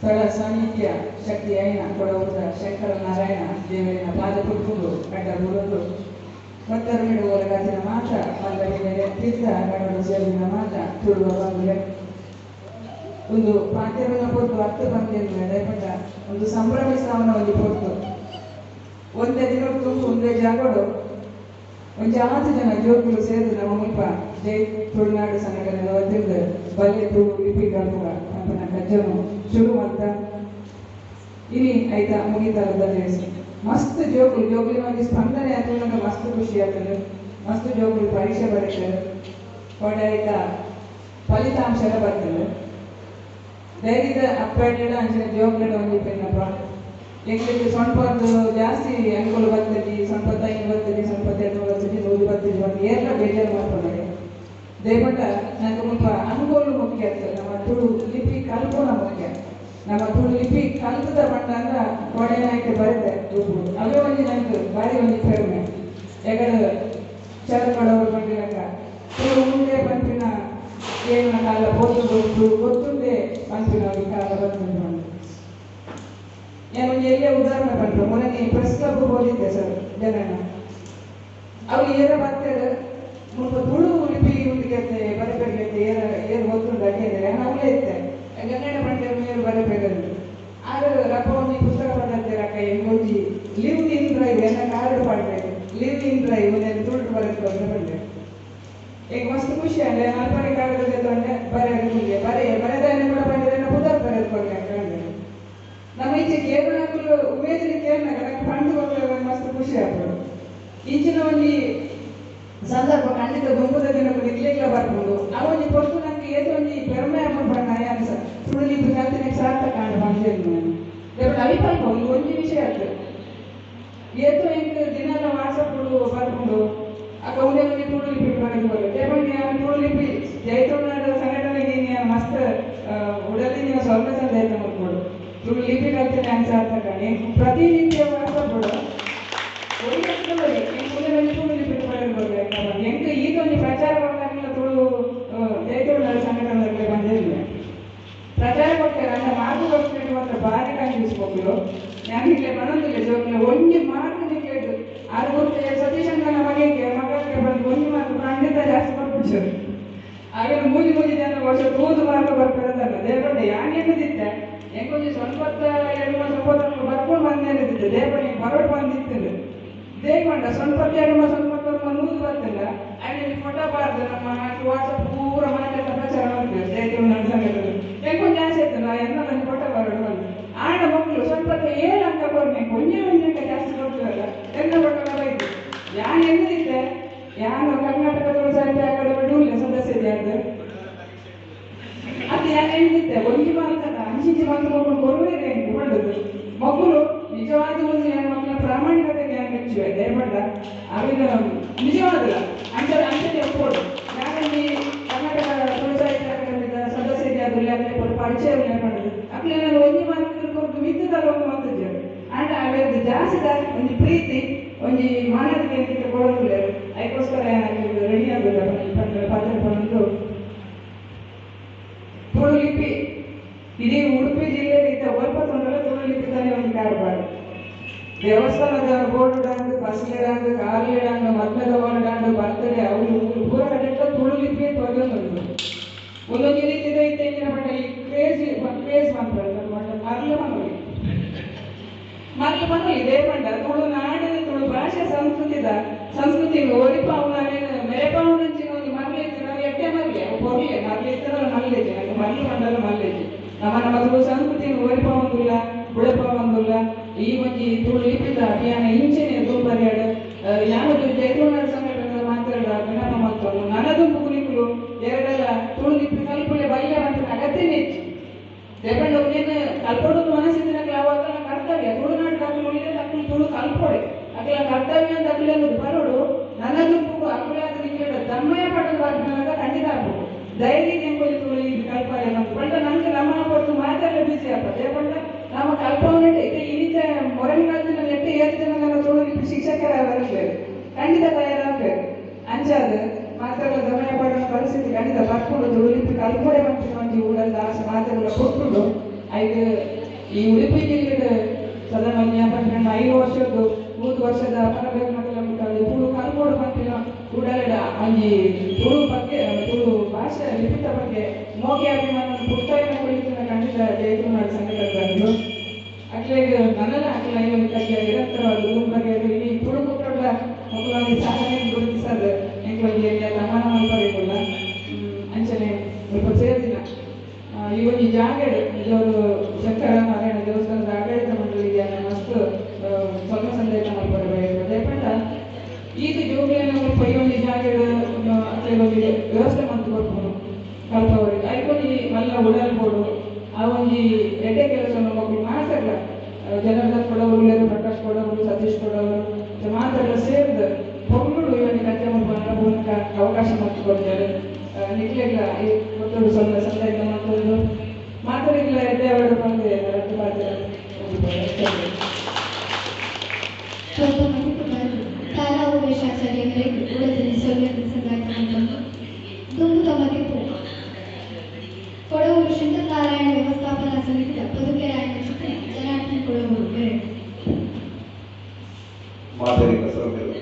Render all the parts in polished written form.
ಸ್ಥಳ ಸಾನ್ನಿಧ್ಯ ಶಕ್ತಿ ಆಯಿನ ಕೊಡವೂರದ ಶಂಕರ ನಾರಾಯಣ ದೇವರಿನ ಪಾದ ಪುಟ್ಕೊಂಡು ಅಡ್ಡ ಬೂರೊಂದು ಮತ್ತರ್ಮೆಡು ಒಲಗಾತಿನ ಮಾತ್ರ ಮಲ್ಲಡಿಗೆರೆ ತೀರ್ಥ ಗಣಡು ಸೇರಿನ ಮಾತ್ರ ತುಳುವ ಬಂಧುಲೆ ಒಂದು ಪಾತೆರನ ಪೊರ್ತು ಅರ್ಥ ಬಂದೇನು ದಯಪಟ್ಟ ಒಂದು ಸಂಭ್ರಮಿಸಾವನ ಒಂದು ಪೊರ್ತು ಒಂದೇ ದಿನ ತುಂಬ ಒಂದೇ ಜಾಗಡು ಒಂಜಿ ಆತು ಜನ ಜೋಕುಲು ಸೇರ್ದು ನಮ್ಮ ಮುಲ್ಪ ಜೈ ತುಳುನಾಡು ಸಂಘಟನೆ ವತಿಯಿಂದ ಬಲ್ಲೆ ತುಳು ಲಿಪಿ ಕಲ್ಪುಗ ಪನ್ಪಿನ ಕಜ್ಜನು ಶುರು ಅಂತ ಇನಿ ಐತ ಮುಗಿತಾರದ ಲೇಸ್. ಮಸ್ತ್ ಜೋಕುಲು ಜೋಕುಲಿನ ಒಂಜಿ ಸ್ಪಂದನೆ ಆತುನಗ ಮಸ್ತ್ ಖುಷಿ ಆಗ್ತದೆ. ಮಸ್ತ್ ಜೋಕುಲು ಪರೀಕ್ಷೆ ಬರೀತಾರೆ, ಕೋಡೆ ಐತ ಫಲಿತಾಂಶ ಬರ್ತದೆ. ಧೈರ್ಯದ ಅಪ್ಪೆಡ ಅಂಚಿನ ಜೋಕುಲೆಡ ಒಂಜಿ ಪೆನ್ನಪ್ಪ ಎಂಗ್ಲಿಗ್ ಸೊಂಪದ್ದು ಜಾಸ್ತಿ ಅಂಕುಲು ಬರ್ತದೆ, ಸೊಂಪ 5 ಬರ್ತದೆ, ಸೊಂಪ 2 ಬರ್ತದೆ, 100 ಬರ್ತದೆ ಒಂದು ಏರ್ಲ ಬೇಜಾರು ಮಾಡ್ಕೊಂಡೆ. ದೇಪಂಡ ನಂಗೆ ಮುಲ್ಪ ಅಂಗೋಲು ಮುಖ್ಯ ಆಗ್ತದೆ, ನಮ್ಮ ತುಳು ಲಿಪಿ ಕಲ್ಪುನ ಮುಖ್ಯ. ನಮ್ಮ ತುಳು ಲಿಪಿ ಕಲ್ತದ ಪಂಡ ಅಂದ್ರ ಕೋಡೆನಾಯ್ಕೆ ಬರುತ್ತೆ ದುಡ್ಡು ಅವೇ ಒಂಜಿ ನಂಗೆ ಭಾರಿ ಒಂಜಿ ಪೆರ್ಮೆ. ಯಾಕಂದ್ರೆ ಶರತ್ ಕೊಡವರು ಪಂಡಿನಕ ತುಳು ಮುಂದೆ ಪನ್ಪಿನ ಏನ ಕಾಲ ಪೋತು ತುಳು ಗೊತ್ತುಂಡೆ ಪನ್ಪಿನ ಒಂಜಿ ಕಾಲ ಬರ್ತದೆ. ನಾನು ಒಂಜಿ ಎಲ್ಲೇ ಉದಾಹರಣೆ ಪನ್ಪೆ, ಮೊನ್ನೆ ಪ್ರೆಸ್ ಕ್ಲಬ್ ಹೋಗಿದ್ದೆ ಸರ್ ಜನನ ಅವ್ರು ಏರ ಬರ್ತಾರೆ ಮುಲ್ಪ ತುಳು ಲಿಪಿ ಉಂಡಿಗೆತ್ತೆ ಬರಪೆರ್ಗೆತ್ತೆ ಏರ ಏರು ಗೊತ್ತುಂಡು ಅಡ್ಡಿದ್ದಾರೆ ಅವಳೇ ಇತ್ತೆ ಗನ್ನಡ ಪಂಡೆ ಮೇರು ಬರಪೆಗಂದು ಆರು ರಪ್ಪ ಒಂಜಿ ಪುಸ್ತಕ ಪಂಡತ್ತೆ ರಕ್ಕ ಎಂಗೊಂಜಿ ಲಿವ್ ಇನ್ ಡ್ರೈವ್ ಎನ್ನ ಕಾರ್ಡ್ ಪಾಡ್ಬೇಕು ಲಿವ್ ಇನ್ ಡ್ರೈವ್ ಒಂದೆಲ್ಲ ತುಳು ಬರುತ್ತೆ ಅಂತ ಬಂದೆ. ಈಗ ಮಸ್ತ್ ಖುಷಿ ಅಂದ್ರೆ ಅಲ್ಪನೆ ಕಾಗದ ತೊಂಡೆ ಬರೆಯ ಬರೆಯ ಬರೆದಾನೆ ಕೂಡ ಬಂದಿದ್ದೇನೆ ಪುದರ್ ಬರೆದುಕೊಂಡೆ ಅಂತ. ನಮ್ಮ ಈಚೆ ಕೇರಳಕ್ಕೂ ಉಮೇದಿನ ಕೇರಳ ನಂಗೆ ಪಂಡು ಕೊಟ್ಟರೆ ಮಸ್ತ್ ಖುಷಿ ಆಗ್ತದೆ. ಈಚಿನ ಒಂಜಿ ಸಂದರ್ಭ ಖಂಡಿತ ದುಂಬುದ ದಿನಕ್ಕೂ ನಿಗ್ಲಿಗ್ಲ ಬರ್ಬೋದು. ಆ ಒಂಜಿ ಪೊರ್ತು ನಂಗೆ ಏತೋ ಒಂಜಿ ಪೆರ್ಮೆ ಅಮ್ಮ ಬಣ್ಣ ಯಾರು ಸಹ ತುಳು ಲಿಪಿ ಕಲ್ತಿನ ಸಾರ್ಥಕ ಕಾಂಡ್ ಬಂದಿಲ್ಲ ನಾನು. ದೇವರ ಅಭಿಪ್ರಾಯ ಒಂದು ಒಂಜಿ ವಿಷಯ ಆಗ್ತದೆ. ಏತೋ ಎಂಕ್ ದಿನಾಲ ವಾಟ್ಸಪ್ ಬರ್ಕೊಂಡು ಅಕ್ಕ ಒಂದೇ ಒಂಜಿ ತುಳು ಲಿಪಿ ಬರೆದು ಬರಲು ದೇವಣ್ಣ ನಾನು ತುಳು ಲಿಪಿ ಜೈ ತುಳುನಾಡು ಸಂಘಟನೆಗೆ ನಾನು ಮಸ್ತ್ ಉಡಲಿ ಸ್ವಲ್ಪ ಸಂದೇಶ ಮಾಡ್ಕೊಡು ತುಳು ಲಿಪಿ ಕಲ್ತಿನ ನಾನು ಸಾರ್ಥಕ ಪ್ರತಿನಿತ್ಯ ವಾಟ್ಸಪ್ ಎಂಕ್ ಈತೊಂಜಿ ಪ್ರಚಾರ ಕೊಡ್ತಾಗಿಲ್ಲ ತುಳು ಜೈ ತುಳುನಾಡು ಸಂಘಟನೆ ಬಂದಿಲ್ಲ ಪ್ರಚಾರ ಕೊಡ್ತಾರೆ ಅಂಡ ಮಾರ್ಕ್ ಕೊಡ್ತಾರೆ ಮಾತ್ರ ಭಾರಿ ಕಂಜೂಸ್ಕೊಕ್ಲು. ನಾನು ಇಲ್ಲೇ ಬರೋದಿಲ್ಲ ಜೋಕ್ಲೆ ಒಂಜಿ ಮಾರ್ಕ್ ನಿಕ್ಲೇದು ಅದು ಗೊತ್ತೆ ಸತೀಶಂಕನ ಮಗಕ್ಕೆ ಮಗಕ್ಕೆ ಬಂದು ಒಂಜಿ ಮಾರ್ಕ್ ಖಂಡಿತ ಜಾಸ್ತಿ ಕೊಟ್ಬಿಡ್ಸರು. ಹಾಗೆ ಮೂಜಿ ಮೂಜಿ ಜನ ವರ್ಷ ತೂದು ಮಾರ್ಕ್ ಬರ್ತಾರೆ ದೇವಣ್ಣ ಯಾನ್ ಎನ್ನುದಿತ್ತೆ ಎಂಕೊಂಜಿ ಸೊನ್ಪತ್ತ 2 ಸೊನ್ಪತ್ತ ಬರ್ಕೊಂಡು ಬಂದೇನಿದ್ದೆ ದೇವಣ್ಣ ಬರೋಟ್ ಬಂದಿತ್ತು ದೇವಣ್ಣ ಸೊನ್ಪತ್ತ 2 ಸೊನ್ಪತ್ತ 100 ಬರ್ತಿಲ್ಲ ಅಲ್ಲಿ ಫೋಟೋ ಬಾರ್ದು ನಮ್ಮ ವಾಟ್ಸಪ್ ಪೂರ ಮಾತಾಡ ಪ್ರಚಾರ ಮಾಡ್ತೀವಿ ಜೈ ತುಳುನಾಡು ಸಂಘಟನೆ ಎಂಕೊಂಜಿ ಆಸೆ ಇತ್ತು ನಾ ಎಲ್ಲ ನನ್ನ ಫೋಟೋ ಬರೋಡು ಬಂದು ಆಡ ಮಕ್ಕಳು ಸ್ವಲ್ಪ 7 ಅಂಕ ಕೊಡ್ಬೇಕು ಒಂಜೇ ಒಂಜಿ ಅಂಕ ಜಾಸ್ತಿ ಕೊಡ್ತೀವಲ್ಲ ಎಲ್ಲ ಫೋಟೋ ಬೈದು ಯಾನ್ ಎನ್ನುದಿತ್ತೆ ಯಾನು ಕರ್ನಾಟಕ ತುಳು ಸಾಹಿತ್ಯ ಅಕಾಡೆಮಿ ಡೂಲ್ಯ ಸದಸ್ಯ ಅದು ಅದು ಯಾನ್ ಎನ್ನುದಿತ್ತೆ ಒಂಜಿ ಮಾರ್ಕ್ ಅಂಚಿಂಚಿ ಮಾರ್ಕ್ ಕೊಡ್ಕೊಂಡು ಕೊರುವೆ ಪಂಡದ್ದು ಮಕ್ಕಳು ನಿಜವಾದ ಒಂದು ಮಕ್ಕಳ ಪ್ರಾಮಾಣಿಕತೆಗೆ ಯಾನ್ ಮೆಚ್ಚುವೆ ದಯಪಂಡ ಅವಿನ ನಿಜವಾದಲ್ಲ ಅಂಚ ಅಂಚನೆ ಒಪ್ಪೋಡು. ನಾನಲ್ಲಿ ಕರ್ನಾಟಕ ತುಳು ಸಾಹಿತ್ಯ ಅಕಾಡೆಮಿದ ಸದಸ್ಯ ಅದು ಅಕ್ಲೆ ಪರಿಚಯ ಪಂಡದ್ದು ಅಕ್ಲೆ ನಾನು ಒಂಜಿ ಮಾರ್ಕ್ ಕೊರ್ದು ಮಿತ್ತದಲ್ಲ ಒಂದು ಮಂತಜ್ಜ ಅಂಡ ಅವೆರ್ದು ಜಾಸ್ತಿ ಒಂಜಿ ಪ್ರೀತಿ ಒಂಜಿ ಮಾನವಿಕೆ ಅಂತ ಕೊಡೋದಿಲ್ಲ. ಅದಕ್ಕೋಸ್ಕರ ಏನಾಗ್ತದೆ ರೆಡಿ ಆಗುದಿಲ್ಲ ಪತ್ರ ಪಂಡು ತುಳು ಲಿಪಿ ಇಡೀ ಉಡುಪಿ ಜಿಲ್ಲೆಯಲ್ಲಿ ಇದ್ದ ಒಲ್ಪ ತೊಂದರೆ ತುಳು ಲಿಪಿ ತಾನೇ ಒಂದು ಕಾರ್ಬಾರು ದೇವಸ್ಥಾನದ ಬೋರ್ಡ್ ಡಾಂಗ್ ಬಸ್ ಡಾಂಗ್ ಕಾರ್ ಡಾಂಗ್ ಮದ್ಮೆದ ಡಾಂಗ್ ಬರ್ತಡೆ ಅವ್ರು ಪೂರ ಕಡೆ ತುಳು ಲಿಪಿ ತೊಂದರೆ ಒಂದೊಂದು ರೀತಿ ಇತ್ತೆ ಎಂಚಿನ ಪಂಡ ಈ ಕ್ರೇಜ್ ಕ್ರೇಜ್ ಮಾಡ್ತಾರೆ ಮರ್ಲು ಮನೋಲಿ ಮರ್ಲು ಮನೋಲಿ ಇದೇ ಪಂಡ ತುಳು ನಾಡು ತುಳು ಭಾಷೆ ಸಂಸ್ಕೃತಿದ ಸಂಸ್ಕೃತಿ ಒರಿಪಾವು ನಾವೇನು ಮೆರೆಪಾವುನಂಚಿನ ಒಂದು ಮರ್ಲು ಇತ್ತು ನಾವು ಎಡ್ಡೆ ಮರ್ಲೆ ಪೊರ್ಲೆ ಮರ್ಲು ಇತ್ತದಲ್ಲ ಮಲ್ಲೇಜಿ ನಂಗೆ ಮರ್ಲು ಮಂಡಲ ಮಲ್ಲೇಜಿ ನಮ್ಮ ನಮ್ಮ ತುಳು ಸಂಸ್ಕೃತಿನ ಒರಿಪಾವೊಂದುಲ್ಲ ಬುಳೆಪಾವೊಂದುಲ್ಲ. ಈ ಒಂಜಿ ತುಳು ಲಿಪಿತ ಅಭಿಯಾನ ಇಂಚೆನೆ ದುಂಬರಿಯಾಡು ಯಾವುದು ಜೈ ತುಳುನಾಡು ಸಂಘಟನೆ ಮಾತ್ರ ವಿನಪ ಮಲ್ತೊಂದು ನನದುಂಬು ಕುಲಿಕುಲು ಎರಡೆಲ್ಲ ತುಳು ಲಿಪಿ ಕಲ್ಪುಲೆ ಬಲ್ಯ ಅಂತ ಅಗತ್ಯನೇ ಹೆಚ್ಚು. ದೇಪಂಡ ಒಂದೇನು ಕಲ್ಪೊಡು ಮನಸ್ಸಿನ ಅವಾಗ ಕರ್ತವ್ಯ ತುಳುನಾಡು ಅಕ್ಲು ಉಳ್ಳೆ ಅಕ್ಲು ತುಳು ಕಲ್ಪೊಡೆ ಅಕ್ಲ ಕರ್ತವ್ಯ ಅಂತ ಅಕ್ಲು ಅನ್ನೋದು ಬರೋಡು ನನದುಂಬು ಅಕ್ಲಾದ ನಿಂಗೆ ತಮ್ಮಯ ಪಡೆದು ಬರ್ಪಿನಾಗ ಖಂಡಿತ ಆಗ್ಬೋದು ಧೈರ್ಯ ಎಂಬುದು ತುಳು ಲಿಪಿ ಕಲ್ಪಾರೆ ಅಂತ ಪಂಡ ನಂಗೆ ನಮ್ಮ ಪೊರ್ತು ಮಾತಾಡಲು ಬಿಸಿ ಅಪ್ಪ ದೇಪಂಡ ನಮ್ಮ ಕಲ್ಪವನ್ನ ಇದೆ ಈ ಮೊರನ್ ಕಾಲದಿಂದ ನೆಟ್ಟ ಏಳು ಜನ ನನ್ನ ತುಳು ಲಿಪಿ ಶಿಕ್ಷಕರ ಬರಲೇರು ಖಂಡಿತ ತಯಾರಾಗ್ಬೇಕು ಅಂಚಾದ ಮಾತ್ರ ಗಮನ ಪಡುವ ಪರಿಸ್ಥಿತಿ ಖಂಡಿತ ಬರ್ಕೊಂಡು ತುಳು ಲಿಪಿ ಕಲ್ಪೊಡೆ ಮಂತ್ರಿ ಒಂಜಿ ಉಡಲ್ ಆಸೆ ಮಾತೆಲ್ಲ ಕೊಟ್ಟುಂಡು ಐದು ಈ ಉಡುಪಿ ಜಿಲ್ಲೆಡ್ ಸಾಧಾರಣ ಪನ್ಪಿನ 5 ವರ್ಷದ್ದು 100 ವರ್ಷದ ಪರಬೇಕು ಮಕ್ಕಳ ತುಳು ಕಲ್ಪೋಡು ಪನ್ಪಿನ ಉಡಲೆಡ ಒಂಜಿ ತುಳು ಬಗ್ಗೆ ತುಳು ಭಾಷೆ ಲಿಪಿತ ಬಗ್ಗೆ ಮೋಕೆ ಅಭಿಮಾನ ಪುಟ್ಟಾಯಿನ ಕುಳಿತಿನ ಖಂಡಿತ ಜೈ ತುಳುನಾಡು ಸಂಘಟನೆ ಅಕ್ಲೆಗ್ ನನಲ ಅಕ್ಲ ಈ ಒಂದು ಕಜ್ಜ ನಿರಂತರವಾದ ದುಂಬರಿಯದು ಈ ತುಳು ಕುಟ್ಟೊಡ್ಲ ಮೊಕಲೊಂಜಿ ಸಾಧನೆ ಗುರುತಿಸದ್ ಎಂಕ್ಲೊಂಜಿ ಎಡ್ಡೆ ಸಮಾನ ಮಲ್ಪರೆಗುಲ್ಲ. ಅಂಚನೆ ಮುಲ್ಪ ಸೇರ್ದಿನ ಈ ಒಂಜಿ ಜಾಗೆಡ್ ನಿಜವಾಗ್ಲೂ ಶಂಕರ ನಾರಾಯಣ ದೇವಸ್ಥಾನದ ಆಡಳಿತ ಮಂಡಳಿಗೆ ಮಸ್ತ್ ಸೊಲ್ಮೆ ಸಂದೇಶ ಮಲ್ಪರೆ ಬಯಸುವೆ. ದಾಯೆ ಈತ ಜೋಕ್ಲೆನ ಮುಲ್ಪ ಈ ಒಂಜಿ ಜಾಗೆಡ್ ಅಕ್ಲೆಗ್ ಒಂಜಿ ವ್ಯವಸ್ಥೆ ಮಲ್ತ್ ಕೊರ್ಪುನು ಕಲ್ಪವರೆಗ್ ಐಕೊಂಜಿ ಮಲ್ಲ ಉಡಲ್ ಬೋಡು. ಆ ಒಂಜಿ ಎಡ್ಡೆ ಕೆಲಸವನ್ನು ಮೊಕುಲು ಮಾತೆರ್ಲ ಜನಾರ್ದನ್ ಕೊಡವರು ಉಲ್ಲೆರ್, ಪ್ರಕಾಶ್ ಕೊಡವರು, ಸತೀಶ್ ಕೊಡವರು ಮಾತೆರ್ಲ ಸೇರ್ದ್ ಪೊರ್ಲುಡು ಈ ಒಂಜಿ ಕಜ್ಜ ಮುಲ್ಪ ನಡಪುನಕ ಅವಕಾಶ ಮಲ್ತ್ ಕೊರ್ತೆರ್. ನಿಕ್ಲೆಗ್ಲ ಈ ಪೊರ್ತುಡು ಸೊಲ್ಮೆ ಸಂದಾಯ್ತ ಮಲ್ತೊಂದು ಮಾತೆರೆಗ್ಲ ಎಡ್ಡೆ ಆವಡ್ ಪಂದ್ ರಡ್ಡ್ ಪಾತೆರ ಮುಗಿಪುವೆ. ಸ್ವಲ್ಪ ಮದಿಪು ಬರೆದು ತಾರಾ ಉಮೇಶ್ ಆಚಾರ್ಯ ಮೇರೆಗೆ ಉಡದಲ್ಲಿ ಸೊಲ್ಮೆ ಸಂದಾಯ್ತ ಮಲ್ತೊಂದು ದುಂಬುದ ಮದಿಪು ಕೊಡವೂರು ಶಂಕರನಾರಾಯಣ ವ್ಯವಸ್ಥಾಪನಾ ಸಮಿತಿಯ ಪದುಕೆರಾಯನ ಚಿತ್ರ ಜನಾರ್ದನ್ ಕೊಡವೂರು ಮೇರೆ. ಮಾದರಿಕ ಸೌಮ್ಯರು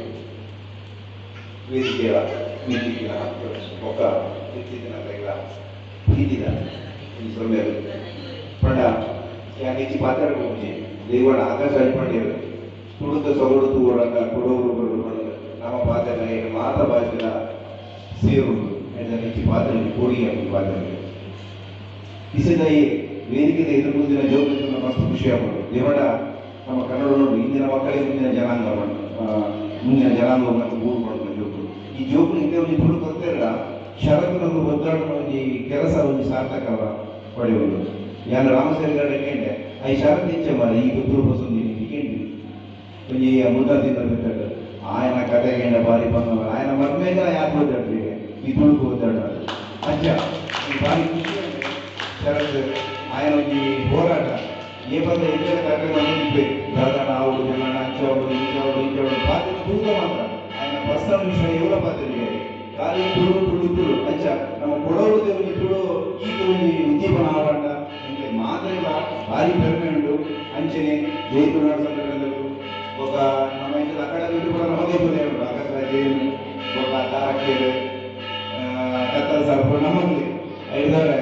ವೇದಿಕೆಯ ವೇದಿಕೆಯ ಒಕ್ಕ ಇತ್ತೀಚಿನ ಪ್ರೀತಿದ ಈ ಸೌಮ್ಯರು ಪಂಡ ಯಾನ್ ಹೆಚ್ಚು ಪಾತೆರಬಹುದು ದೇವಡ ಆಕಾಶ ಪಂಡಿರು ತುಳುತ ಸೊಗಡು ತೂವಡಂಗ ಕೊಡವೂರು ಬರಡು ಪಂಡ ನಮ್ಮ ಪಾತೆರ ಮಾತ ಭಾಷೆದ ಸೇರುಂಡು ಹೆಚ್ಚು ಪಾತೆರ ಕೊಡುಗೆ ಪಾತೆರ ಇಸದಾಯಿ ವೇದಿಕೆದ ಎದುರು ಮುಂದಿನ ಜೋಗ ಮಸ್ತ್ ಖುಷಿ ಆಗ್ಬೋದು. ದೇವಡ ನಮ್ಮ ಕನ್ನಡ ನೋಡಿ ಇಂದಿನ ಮಕ್ಕಳಿಗೆ ಮುಂದಿನ ಜನಾಂಗ ಮುಂದಿನ ಜನಾಂಗ ಮತ್ತು ಊರು ಪಡುವ ಜೋಕು ಈ ಜೋಕು ಹಿಂದೆ ಒಂದು ತುಳು ಕೊರ್ತೆರಡ ಶರತ್ತು ಒದ್ದಾಡುವ ಒಂಜಿ ಕೆಲಸ ಒಂದು ಸಾರ್ಥಕ ಪಡೆಯುವುದು. ಯಾನ್ ರಾಮಸೇರಿಗಾಡ ಕೇಂಡೆ I ಶರತ್ ಇಚ್ಛೆ ಮಾರ ಈ ತುಳು ಬಸೊಂದು ಕೇಂಡಿ ಒಂಜಿ ಮುದ್ದ ತಿಂದ ಆಯನ ಕತೆ ಕೇಂಡ ಬಾರಿ ಬಂದ ಆಯನ ಮರ್ಮೇಗ ಯಾಕೆ ಓದಾಡ್ರಿ ಈ ತುಳುಕು ಒದ್ದಾಡ ಅಜ್ಜ ಈ ಬಾರಿ ಖುಷಿ ಶರತ್ ಆಯನ ಒಂಜಿ ಹೋರಾಟ ಏ ಬಂದ ಇಬ್ಬರ ಕಾರ್ಯಕ್ರಮ ನಿಂಪೆ ದಾದನ ಆವಡು ಜನ ಅಂಚಾವಡು ಇಂಚಾವಡು ಇಂಚಾವಡು ಪಾತ್ರೆ ತೂಕ ಮಾತ್ರ ಆಯನ ಪರ್ಸನಲ್ ವಿಷಯ ಇವರ ಪಾತ್ರೆಗೆ ಖಾಲಿ ತುಳು ತುಳು ತುಳು ಅಚ್ಚ ನಮ್ಮ ಕೊಡವರುದೇ ಒಂಜಿ ತುಳು ಈತ ಒಂಜಿ ಉದ್ದೀಪನ ಆವಡಂಡ ಎಂಕ್ಲೆ ಮಾತ್ರ ಭಾರಿ ಪೆರ್ಮೆ ಉಂಟು. ಅಂಚನೆ ಜೈ ತುಳುನಾಡು ಸಂಘಟನೆದವರು ಬೊಕ ನಮ್ಮ ಇಂಚದ ಅಕಾಡೆಮಿ ಕೂಡ ನಮ್ಮದೇ ಪುದೆ ಉಂಟು ಆಕಾಶ ಜೈನ್ ಬೊಕ ತಾರಕೇರು ಕತ್ತಲ ಸಾರ್ಪು ನಮ್ಮಲ್ಲಿ ಐದವರೆ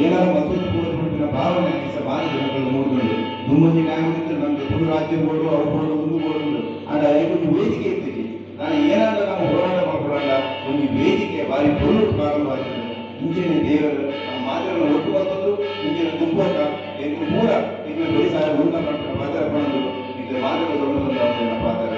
ಏನಾರು ಮತ್ತೊಂದು ಪೂರ್ತಿ ಭಾವನೆ ಇಸ ಭಾರಿ ಜನಗಳು ಮೂಡ್ದುಂಡು ದುಮ್ಮಂಜಿ ಟೈಮ್ ಇತ್ತು ನಮ್ಗೆ ತುಳು ರಾಜ್ಯ ಬೋರ್ಡು ಅವು ಬೋರ್ಡು ಒಂದು ಬೋರ್ಡು ಉಂಡು ಆಂಡ ಐಕೊಂಜಿ ವೇದಿಕೆ ಇತ್ತಿಜಿ ನಾನು ಏನಾದ್ರೂ ನಮ್ಮ ಹೋರಾಟ ಮಾಡ್ಕೊಡಂಡ ಒಂದು ವೇದಿಕೆ ಭಾರಿ ಪೊರ್ಲು ಪ್ರಾರಂಭ ಆಯ್ತದೆ. ಇಂಚಿನ ದೇವರು ನಮ್ಮ ಮಾತೆರನ್ನ ಒಟ್ಟು ಬರ್ತದ್ದು ಇಂಚಿನ ದುಂಬೋಕ ಎಂಕು ಪೂರ ಎಂಕ್ಲೆ ಬೆಳಿ ಸಾರ ಉಂಡ ಮಾಡ್ತಾರೆ ಪಾತ್ರ ಪಣದು ಇಂಕ್ಲೆ ಮಾತೆರ ಸೊಲ್ಮೆ ಪಾತ್ರ.